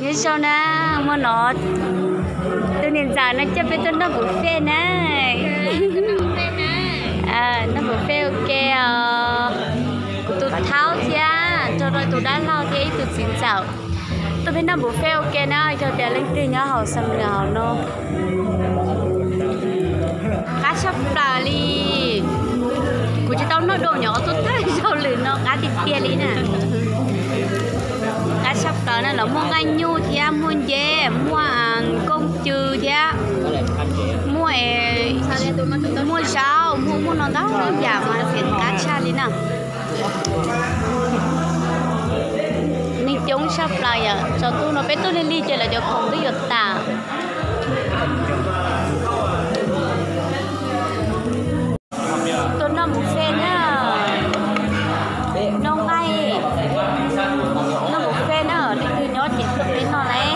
Nyob zoo na, muaj no tus niam ntxawm no coj peb tuaj noj buffet na. Noj buffet ua ke os. Kuv tus thaub thiab nrog rau tus dab laug thiab ib tug txiv ntxawm tuaj peb noj buffet ua ke na, yog tias leej twg nyob hauv Xam Nuas hauv no. Qab tshaj plaws li. Kuv tsis tau noj dua nyuam qhuav tuaj tag zaus lwm no, qab tiag tiag li na. Qab tshaj plaws na, lawv muaj nqaij nyuj thiab muaj nceb, muaj kooj cw thiab muaj, muaj zaub, muaj, muaj no ntau yam mas xiam qab tshaj li na. Neeg coob tshaj plaws yom, tsaus ntuj no peb tuaj lig lig ces lawv cov khoom twb yuav tas. Tuaj noj buffet na. Noj nqaij, noj buffet na, leej twg nyob ces tuaj peb noj lauj.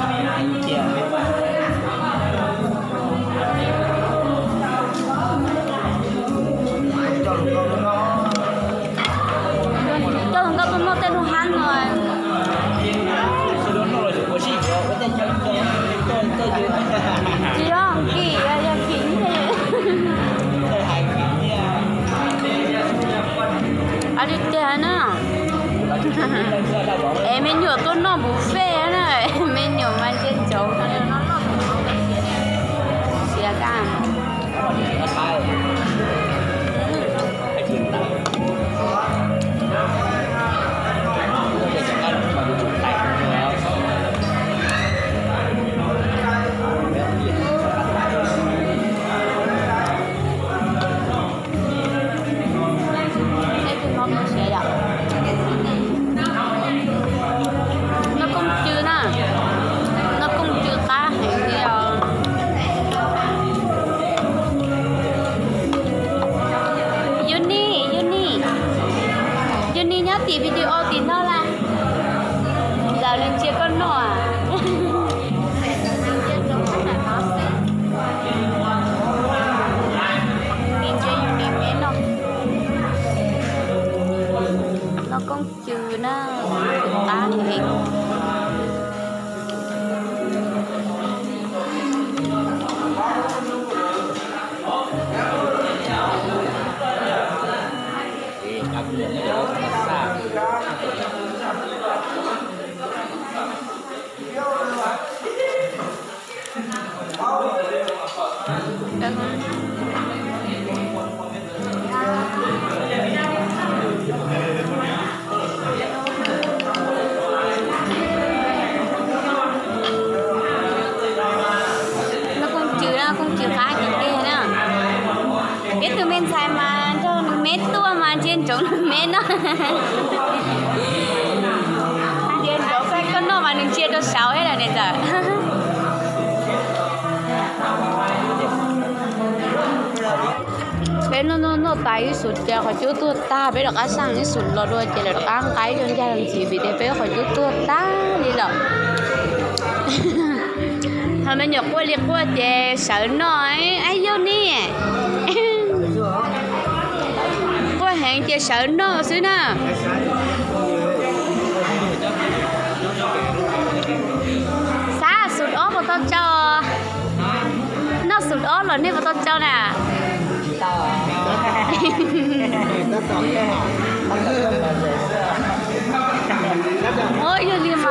Coj hluas nkauj tuaj noj tej lub hab no. Tsis yog kim, yog kim. Hais tiag tiag na. Es me nyuam tuaj noj buffet na, me nyuam mas ntsia ntsoov. Siav kawg. Noj kooj cw na, noj kooj cw qab heev li os. Yuni, Yuni, Yuni nyob tim video tim no las. Ntxawm nws ntsia koj noj. Noj kooj cw na, qab heev. Noj kooj cw na, kooj cw qab tiag tiag na. Peb tus me ntxhais mas nrog nws me tuaj mas ntsia ntsoov nws me noj. Ntsia ntsoov koj noj mas nws ntsia rau saud thiab lawm niam ntxawm. Peb noj noj noj tas ib xus ces qhov cub tuag tag, peb rov qab xaj ib xus los dua ces lawv rov qab nqa ib co ncaj ntxiv vim tias peb qhov cub tuag tag li lawm. Ho me nyuam quaj li quaj ces sawv noj, ab yog ni. Quaj heev ces sawv noj xwb na. Xav xus ob puas tau tsau? Noj xus ob los nej puas tau tsau na? Ua yog li mas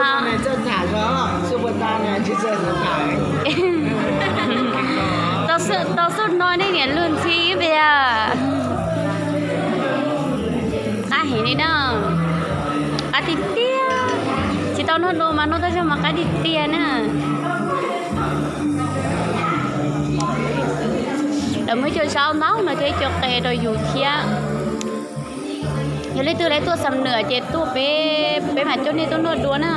tau xub no nej niam luag ntxhi ib pliag. Qab heev li na. Qab tiag tiag. Tsis tau noj dua mas noj tab zog mas qab tiag tiag na. Lawv muaj ib co zaub ntau no thiab ib co qe rau yus thiab. Yog leej twg lawv tuaj Xam Nuas ces tuaj peb, peb mam coj nej tuaj noj dua na.